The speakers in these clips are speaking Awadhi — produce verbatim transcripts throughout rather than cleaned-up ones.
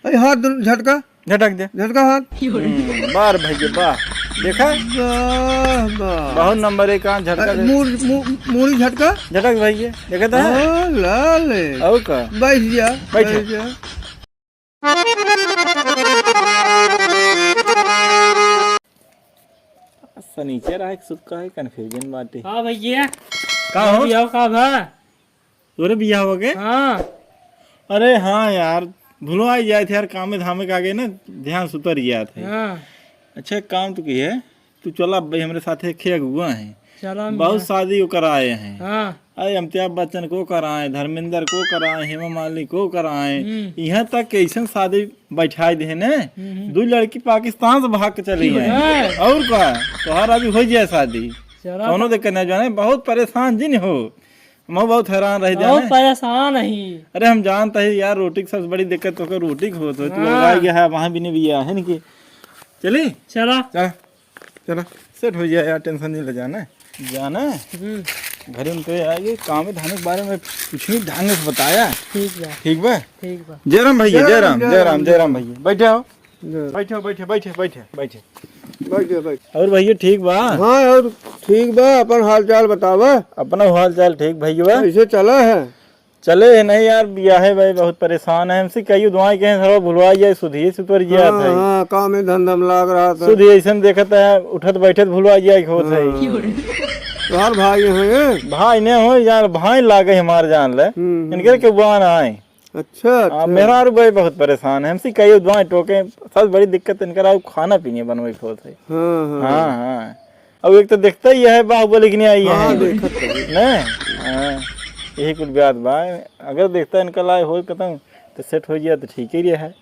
अरे हाथ दो, झटका। झटक दे। झटका हाथ। हम्म, बार भैया, बाह। देखा? वाह, वाह। बहुत नंबर एक हाथ झटका अरे, दे। मूड़, मू-, मूड़ी झटका। झटक भैया, देखा था? हाँ, लाल है। और का? बैठ जा, बैठ। बैठ जा। शनिचर आहे कि सुक्का है, confusion बाटे। हाँ भैया। का हो? बियाह का भा? तोरे बियाह हो गए? हाँ। अरे हाँ यार, भुलवा ही जाए थे यार, कामे धामे के आगे ना ध्यान सुतर जात है। हाँ। अच्छा, एक काम तू किहे, तू चला भाई हमरे साथे, खे अगुआ हैं। चला बहुत मियाँ। शादी ओकर आए हैं। हाँ। अरे अमिताभ बच्चन को कराए, धर्मेंद्र को कराए, हेमा मालिनी को कराए, हम्म। यहाँ तक कि ऐसन शादी बैठाई दे ने, हम्म। दो लड़की पाकिस्तान से भाग के चली हैं। हाँ। और का, तोहार अभी हो जाए शादी, चला। कौनो दिक्कत नहीं जाने, बहुत परेशान जिन हो, मैं बहुत हैरान रह बहुत जाने। परेशान ही। अरे हम जानता ही यार, रोटी की सबसे बड़ी दिक्कत तो रोटी की होत है, तू हाँ। आ गया है, वहाँ भी नहीं भी है, है नहीं कि? चली? चला। चला। चला, set हो जाए यार, tension नहीं ले जाना। जाना है? हम्म। घरे उनके आएगी, काम धाम के बारे में कुछ नहीं ढंग से बताया। ठीक बा। ठीक बा? ठीक बा। जय राम भैया, जय जय राम, राम, जय जय राम, राम, जय जय राम राम। भैया। बैठे हो? जय। बैठे हो, बैठे, बैठे, बैठे, बैठे। बैठ जा, बैठ। और भैया ठीक बा? हाँ, और ठीक बा, अपन हाल चाल बतावा। अपना हाल चाल ठीक भैया बा? कैसे चला है? चले है नहीं यार, बियाहे भाई बहुत परेशान है। हमसे कहियो दुआई कहे, सरवा भुलवा जाए, सुधिए सुतर जिया हाँ, था। हाँ, काम में धंधा में लाग रहा था। सुधिए ऐसन देखत है, उठत बैठत भुलवा जाए होत है। हाँ। तोहार भाई हैं ये? भाई ने हो यार, भाई लागे हमार जान ले। हम्म, हम्म। इनके के बुआ ना आए। अच्छा, हाँ, अच्छा। मेहरारू भाई बहुत परेशान है। हमसे कहियो दुआई टोके, सबसे बड़ी दिक्कत इनकर आउ खाना पीने बनवे के होत है। हाँ, हाँ। हाँ, हाँ। अब एक तो देखता ही है बाहुबली की नहीं आई हाँ, है। देखत तो है। ने? हाँ। यही कुल बात बा। अगर देखता इनका लाए होई कतहूँ, तो set हो जाए तो ठीक ही रहे है।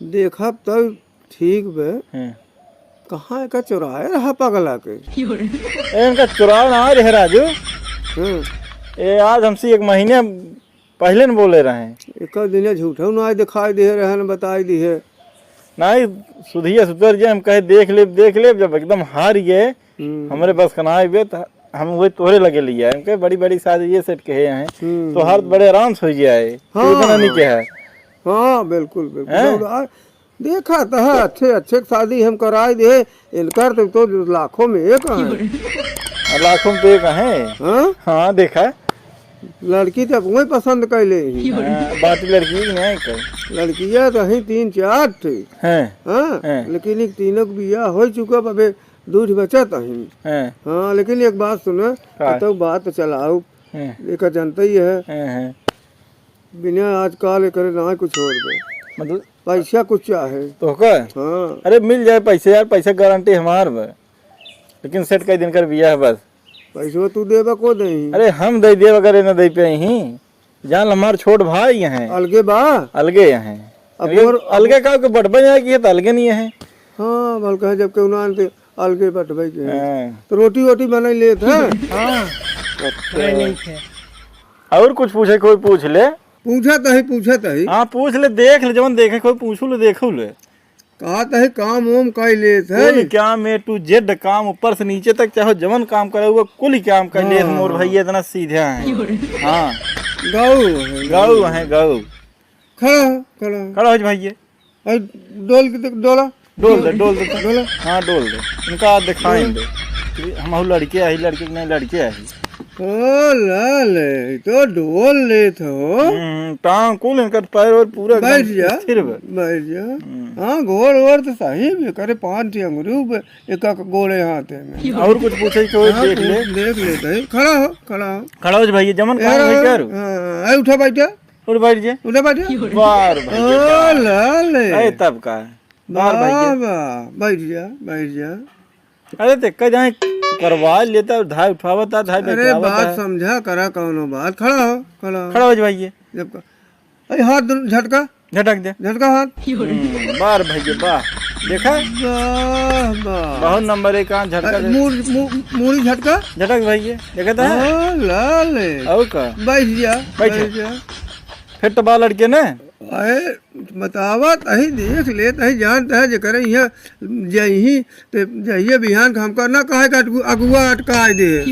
देखब तब ठीक बे। हाँ। कहाँ का चुराए रहा पगला के? ए, इनका चुराव ना रहे राजू। हाँ। ए, आज हमसे एक महीने पहिले न बोले रहे। एक दिन झूठो ना दिखाई दे रहे न बताई दिहे। नहीं, सुधिया सुतर जे हम कहे, "देख लेब, देख लेब," जब एकदम हार गए, हम्म। हमरे बस का ना आइबे, त हम वही तोहरे लगे लिया है। हम कहे, "बड़ी, बड़ी शादी ये set कहे हैं, हम्म। तो हार बड़े आराम से हो जाए।" हाँ। तो इतना नहीं कहे। हाँ, बिल्कुल, बिल्कुल। हैं? और आ, देखा त है, अच्छे, अच्छे शादी हम कराई दे, इनकर तो, तो लाखों में एक है। लाखों में तो एक है। हाँ? हाँ, देखा। लड़की तो अपने पसंद कर ले ही। हाँ, बाटी लड़की नहीं है कोई। लड़कियाँ तो हैं तीन चार ठे। हैं। हाँ, हैं। लेकिन एक तीनों के बियाह हो चुका, बबे दू ठे बचत हैं। हैं। हाँ, लेकिन एक बात सुना, का? तो बात चलाओ, हैं। एक जनता ही है। हैं, हैं। बिना आजकल एकरे ना कुछ होत बा। मतलब पैसा कुछ चाहे। तोहका? हाँ। अरे मिल जाए पैसे यार, पैसा गारंटी हमार बा। लेकिन set कई दिन कर बियाह बस। पैसवा तू देबा को देही? अरे हम दे देब अगर ये ना दे पे ही। जान ल हमार छोट भाई हैं। अलगे बा? अलगे हैं। अब अलगे, और अलगे का के बटबे जाए कि ये तो अलगे नहीं है। हाँ, बल्कि जब केहू ना आनते अलगे बटबे के। हाँ। तो रोटी वोटी बनाई लेत है? हाँ। अच्छा। नहीं, नहीं है। और कुछ पूछे कोई पूछ ले। पूछत ही, पूछत ही। हाँ, पूछ ले, देख ले, जवन देखे कोई पूछू ले, देखू ले। कहत ही काम वाम कई लेत है। कुल काम A to Z काम, ऊपर से नीचे तक, चाहे जवन काम करे, वो कुल काम कर लेत है। हाँ, मोर हाँ। भैया इतना सीधे हैं। हाँ। गऊ है, गऊ है, गऊ। खड़ा हो, खड़ा हो। खड़ा हो जा भैया। अरे, डोल के देख, डोला। डोल दे, डोल दे। डोला। हाँ, डोल दे। इनका दिखाएं दे। कि हम हऊ लड़के आई, लड़के के नहीं, लड़के आई। ओ लाले, ई तो डोल लेत हो। हम्म, टांग कुल इनकर पैर और पूरा एकदम बैठ जा, स्थिर बा। बैठ जा। हम्म। हाँ, गोड़ वोड़ तो सही भी करे, पाँच ठी अंगुरी ऊपर, एक एक गोड़े हाथे में। और कुछ पूछे के हो, हाँ, देख ले। पूछ, देख लेते हैं। खड़ा हो, खड़ा हो। खड़ा हो जा भैया, जमन काम है यार, करो। हाँ, आई उठा बैठा। उठ बैठ जे। उठे बैठ जा। बार बैठ जा, ओ बार। लाले। अरे तब का? बार बैठ जा। वाह, वाह, बैठ जा, बैठ जा। अरे ते का जाए करवा लेता, धाय उठावता, धाय अरे बैठावता बात है। समझा करा कौनो बात। खड़ा हो, खड़ा हो। खड़ा हो जा भैया। जब का-, अरे हाथ दोनों झटका। झटक दे। झटका हाथ। हम्म, बार भैया, बार। देखा? वाह, वाह। बहुत नंबर एक हाथ झटका अरे दे। मूड़-, मू-, मूड़ी झटका। झटक भैया, देखा था? ओ लाले। और का? बैठ जा, बैठ। बैठ जा। फिट बा लड़के ने? अरे, बतावत अही, देख लेत अही, जानत है, जेकरे इहाँ जइही, ते जइहे बिहान के हमका ना कहे के अटकु-, अगुआ अटकाए दे।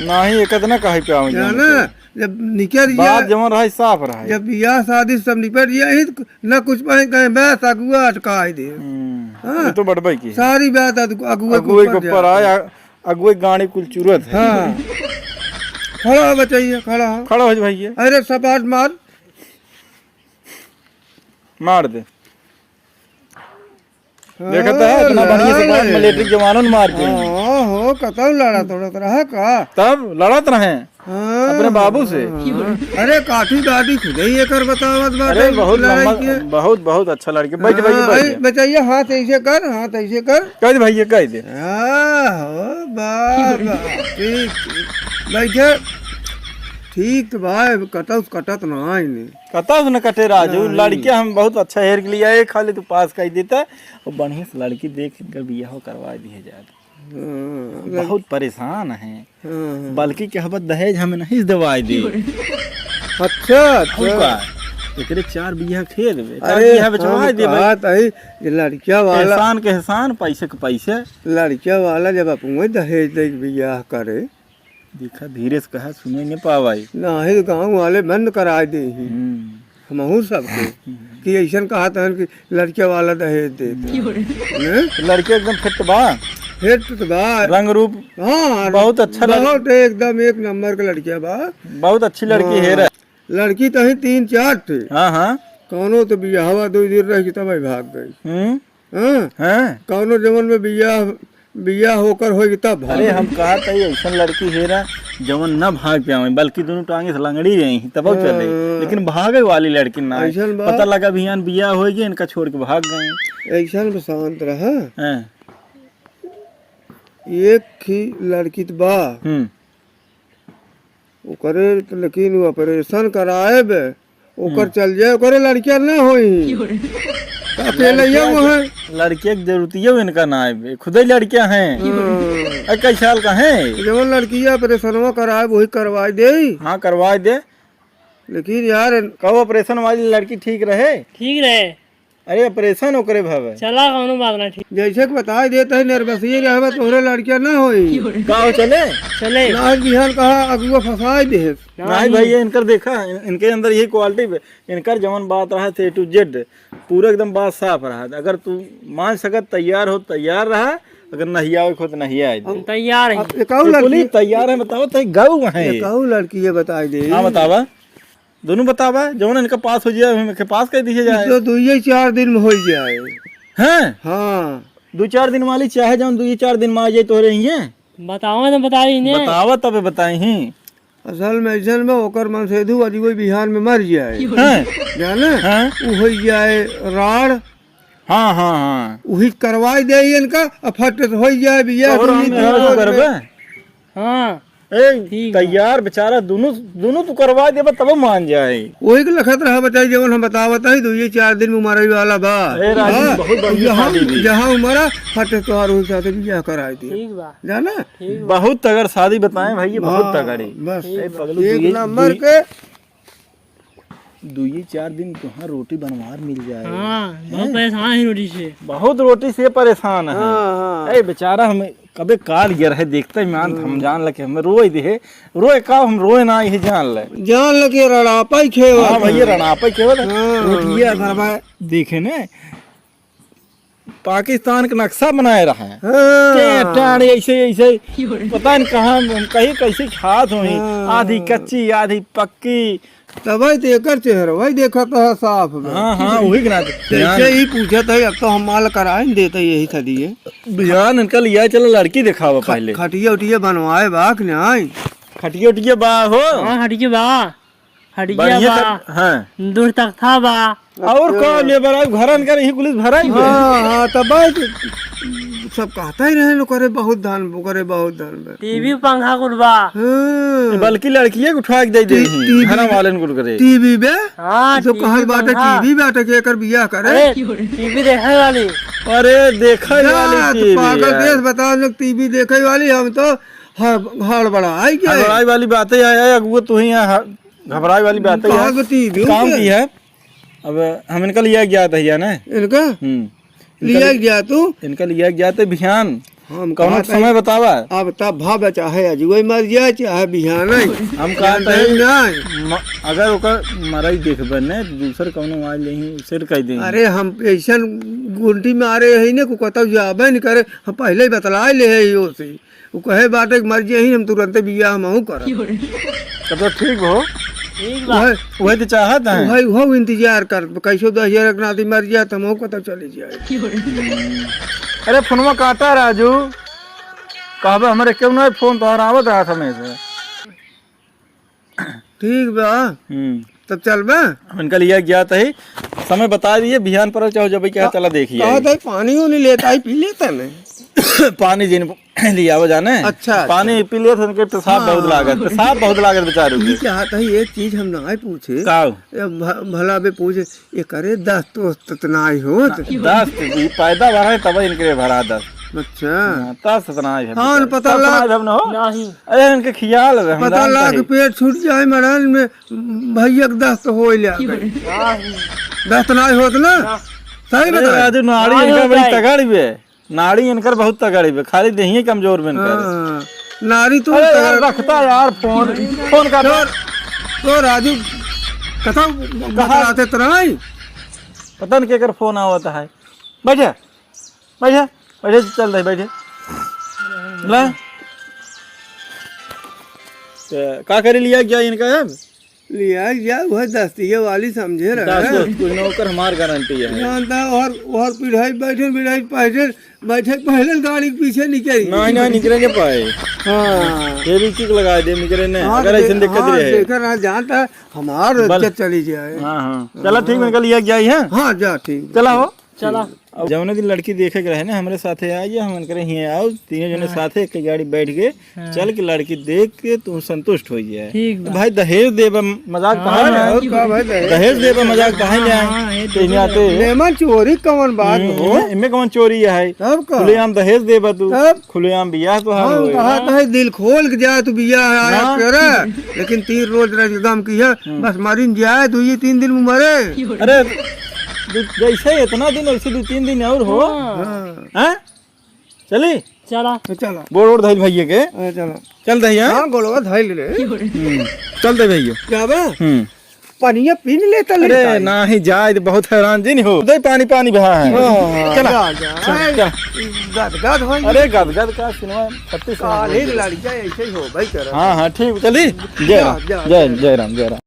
नाही, एक तो ना कहे पे आवे जाने जाना, के। जब निकल बात गया, जवन रहे, साफ रहे। जब बियाह शादी सब निपट गया ही, ना कुछ पहन कहे, बस अगुआ अटकाए दे। हम्म, हाँ। ये तो बड़बई की है। सारी बात अगु-, अगुए के अगुए के ऊपर ऊपर जाती है। आए, अ-, अगुए गाड़ी कुल चुरत है। हाँ। खड़ा हो बचैया, खड़ा हो। खड़ा हो जा भैया। अरे सपाट मार। मार दे। देखत है, इतना बढ़िया से लड़ा बात ले। मिलिट्री के जवानन मार दे। हाँ, हो, कतौ लड़ा तोड़त रहा का? तब लड़त रहे हाँ, अपने बाबू से। हाँ। अरे, काठी दादी खुद ही एकर बतावत बाटे अरे, बहुत लड़ाई लंबा, के। बहुत, बहुत अच्छा लड़की। बैठ, बैठ, हाँ, बैठ। अरे, बचैया, हाथ ऐसे कर, हाथ ऐसे कर। कह दे भैया, कह दे। हाँ, हो, बा, बा, ठीक, ठीक। बैठे। ठीक तो बा, कतौ से कटत ना आइने। कतौ से न कटे राजू, नहीं। लड़किया हम बहुत अच्छा हेर के लिया है, खाली तू पास कर देता, और बढ़िया से लड़की देख कर बियाह करवा दिए जात। हाँ, बहुत परेशान हैं। हाँ, हाँ। बल्कि कहबत दहेज हमें नहीं देवाई दे। अच्छा, अच्छा। और का? एकरे चार बीघा खेत बे, चार अरे, बीघा बेचवाई हम दे भाई। कहत हई, ये लड़किया वाला एहसान के एहसान, पैसे के पैसे। लड़किया वाला जब अपने दहेज दे के बियाह करे, देखा, धीरे से कहा, सुने न पावाई। नाही तो गाँव वाले बंद कराए देही। हम्म। हमहू सबके कि अइसन कहत हन कि लड़के वाला दहेज देत हैं। हैं? लड़के एकदम फिट बा। फिट तो बा। रंग रूप हाँ, बहुत अच्छा लग- बहुत एकदम एक नंबर के लड़के बा। बहुत अच्छी लड़की हाँ। हेरा। लड़की तो ही तीन चार ठे। हाँ, हाँ। कौनो तो बियाहवा दो दिन रह के तब भाग गई। हम्म। हाँ? हाँ। कौनो जवन में बियाह, बियाह होकर होई तब भाग। अरे, हम कहत हई, अइसन लड़की हेरा, जवन न भाग पे आवे, बल्कि दुनू टांगे से लंगड़ी रही, तब चले। हाँ। लेकिन भागे वाली लड़की ना है। अइसन बा। पता लगा, बिहान बियाह होई गई, इनका छोड़ के भाग गए। अइसन में शांत रहा। हाँ। एक ही लड़की त बा। हम्म। ओकरे त लेकिन उ ऑपरेशन कराएब, ओकर हम्म। चल जाए, ओकरे लड़किया ना होई। क्यों रे? अकेले ही लड़किया वो के, है। लड़किया के जरूरतियो इनका ना आए, खुदे लड़किया हैं। हम्म। अरे, कई साल का है? जवन लड़किया ऑपरेशनवा कराएब, वही करवाई दे। हाँ, करवाई दे। लेकिन यार, कहो, ऑपरेशन वाली लड़की ठीक रहे? ठीक रहे। अरे, ऑपरेशन ओकरे भवे। चला, कौनो बात ना, ठीक। जैसे कि बताई देत है, नर्वस ही रहबा, तोहरे लड़किया ना होई। का हो, चले? चले। ना बिहान कहा, अगुआ फंसाई देहे। ना नहीं ही। भाई, ये इनकर देखा, इन-, इनके अंदर यही क्वालिटी बे। इनकर जवन बात रहा, A to Z, पूरा एकदम बात साफ रहा। अगर तू मान सकत, तैयार हो, तैयार रहा, अगर नहीं आवे को, तो नहीं आए दे। हम तैयार हैं। अब एक और ये कुली लड़की तैयार है, बताओ, तई गऊ है। एक और लड़की ये बताई दे। हाँ, बतावा। दोनों बतावा, जौन इनका पास हो जाए, हम इनके पास कर दिए जाए। तो दुइये चार दिन में हो जाए। हैं? हाँ। दो चार दिन वाली चाहे जौन दुइये चार दिन में आ जाए तोहरे हिये। बतावा तो बता रही ने। बतावा तबे बताई ही। असल में अइसन में ओकर मन से दू अजी वही बिहार में मर जाए। हैं? जाने? हैं? उ हो जाए राड़। हाँ, हाँ, हाँ। उही करवाई दे इनका, अब फट से हो जाए बियाह, तोहर दुइये हम तीन यहाँ रोज में। करबे? हाँ। ए, ठीक बा। तैयार बेचारा, दुनू, दुनू तू करवा देबा तब मान जाए। वही के लखत रहा बताई, जवन हम बतावत हई, दुइये चार दिन में मरे वाला बा। ए, राजू, हाँ, बहुत बढ़िया जहाँ, शादी भी। जहाँ उमरा, फटे तोहार वही साथे बियाह कराई दे। ठीक बा। जाना? ठीक बा। बहुत तगड़ शादी बताए भैया, बहुत हाँ, तगड़ी। बस। ए, पगलू, एक दुइये, नंबर दुइये, के। दुइये चार दिन तुहां रोटी बनवार मिल जाए। हाँ, बहुत हैं? परेशान है रोटी से। बहुत रोटी से परेशान है। हाँ, हाँ। ए, बेचारा हम कबे काल गिर है, देखते ही मान हम हम्म। जान लगे, हम रोए दे, रोए का, हम रोए ना, ये जान ले। जान लगे रड़ापा ही खेवत हाँ, भैया, है। रड़ापा ही खेवत है। हाँ। रोटिया भरवा देखे ने, पाकिस्तान के नक्शा बनाए रहे। हाँ। टेढ़ टाढ़ ऐसे, ऐसे, पता नहीं कहाँ, कहीं कैसे खात होई। हाँ। आधी कच्ची, आधी पक्की। तबे तो एकर चेहरा भाई देखत है साफ में। हाँ, हाँ, वही के नाते। जैसे ही पूछत है, अब तो हम माल कराए न देते यही सदिये। बिहान इनका लिया चलो लड़की दिखावा ख-, पहले। खटिया उटिया बनवाए बा कि नहीं? खटिया उटिया बा हो? हाँ, खटिया बा। हटिया बढ़िया बा, कर, हाँ। दूर तख्ता बा। और अच्छा। का लेबर आउ घरन कर यही पुलिस भराई बे। हाँ, हाँ, तब भाई सब कहता ही रहे लो, करे बहुत धन, करे बहुत धन बे। टीवी पंखा कुल बा। हाँ। बल्कि लड़किए को उठा के दे दे टी-, ही, टीवी घरा वालन कुल करे। टीवी बे? हाँ, जो टीवी कहल बाटे पंखा। टीवी बाटे के एकर बियाह करे। अरे, टीवी देखे वाली। अरे, देखे जा, वाली तो टीवी पागल है। देश बताओ लोग टीवी देखे वाली, हम तो हड़-, हड़बड़ाई गए। हड़बड़ाई वाली बातें आए, आए, अगुआ तू ही यहाँ ह-, घबराई वाली बातें कहाँ आए। को टीवी काम पे? की है? अब हम इनका लिया गया था, या ना? इनका? हम्म। लिया इनका गया तू? इनका लिया गया था बिहान। हम कौनो कहा था समय बतावा। अब तब भाव चाहे अजुए मर जाए, चाहे बिहान ही। हम कहा जानते था हैं ना। म-, अगर ओकर मरई देखबे ने, तो दूसर कौनो आए लेही, उसे कह देही। अरे, हम ऐसन गुंडी मारे है ने, को कतौ जाबे न करे, हम पहले ही बतलाए ले है यो से। उ कहे बाटे कि मर जाही, हम तुरंते बियाह हमहू करब। तब तो ठीक हो। ठीक बा। वही, वही तो चाहत हैं। वही, वही इंतजार कर, कैसो दस हजार के नाती मर जाए, तो हमहू कतौ चली जाए। अरे, फोनवा काटा राजू, कहबे हमरे क्यों ना फोन तोहर आवत रहा समय से। ठीक बा। हम्म। तब चलबे? हम इनका लिया गया था ही, समय बता दिए, बिहान पर चाहो जब क्या का-, चला देखिए। कहा था पानी उनी लेता ही, पी लेता ने। पानी जिन लिया वो जाने। अच्छा, पानी अच्छा। पी लेता, उनके पेशाब हाँ। बहुत लागत, पेशाब बहुत लागत बेचारू ये के। चाहता ही एक चीज हम ना पूछे। का? ये भ-, भला बे पूछे, ये करे दस्त वस्त तो नाई होत? दस्त, ये पैदा भरा है तब इनके भरा दस्त। अच्छा। हाँ, दस्त तो नाई है हाँ, बेचारू। पता दस्त लाग नाई है, हम ना हो। नहीं। अरे, इनके खियाल है, हम पता जानता लाग है। पेट छूट जाए मरन में, भैया के दस्त हो ले। दस्त नाई होत ना? ना। सही अरे बता। राजू, नाड़ी नाई इनका होता बड़ी है। तगड़ बे। नाड़ी इनकर बहुत तगड़ बे, खाली देहिए कमजोर बे इनकर। हाँ, नाड़ी तो अरे यार, तगड़। रखता यार फोन, फोन का तो, तो राजू, कथा कहाँ? बतलाते तो नहीं। पता नहीं केकर फोन आवत है। बैठे, बैठे, बैठे, चल रही, बैठे। ला। तो का करे लिया गया इनका अब? लिया जा, वह दस्तिये वाली समझे रहे। दस दोस्त कुछ ना होकर हमार गारंटी है। जानता और, और पिढ़ाई बैठे, पिढ़ाई बैठे, बैठे पहले गाड़ी के पीछे निकल गए। नहीं, नहीं, निकले नहीं पाए। हाँ। ये भी किक लगा दे, निकले नहीं। हाँ, अगर तो ऐसे दे-, दिक्कत हाँ, रहे। देखा ना, जानता है, हमार बल- इज्जत चली जाए। हाँ, हाँ। चला, ठीक, हाँ। इनका लिया गया ही है। हाँ, जा, ठीक। चला हो। चला। अब जौने दिन लड़की देखे के रहे ना, हमरे साथे आई, हम इनकरे हियाँ आओ, तीनों जने हाँ। साथे एक गाड़ी बैठ के, हाँ। चल के लड़की देख के तू संतुष्ट हो जाए। ठीक बा। भाई, दहेज देबा मजाक हाँ, कहाँ हाँ, में? और का भाई, दहेज दहेज देबा मजाक कहाँ में? हाँ, हाँ, ये तो तो यहाँ पे लेमन चोरी कौन बात हम्म, हो? इनमें कौन चोरी है? तब का? खुलेआम दहेज देबा तू। तब? खुलेआम बियाह तो हम होए। कहा था, दिल खोल के जा तू बियाह आया हाँ। तेरा, लेकिन तीन रोज रह के गम किया, हम्म। बस मरिन जाए, दो ये तीन दिन में मरे। अरे, दू-, जैसे इतना दिन, वैसे दो तीन दिन और हो। हाँ। हाँ। हैं? चली? चला। तो चला। गोड़ ओड़ धइल भइये के। अरे चला। चल दहिया। हाँ, गोड़वा धइल रे। हम्म। चल दे भइये। जाबे? हम्म। पनिया पी न लेता अरे, लेता है। नाही जाए, तो बहुत हैरान जिन हो। दे पानी, पानी बहा है। हाँ, हाँ, चला। जा, जा। चल, अरे, चल। गद, गद हो। अरे, गद, गद का सिनेमा, छत्तीस सिनेमा काले बोल दे। लड़कियाँ ऐसे ही हो, भाई, कर। हाँ, हाँ, ठीक, चली। जय जा, राम, जा, जय, जा। जय राम, जय राम।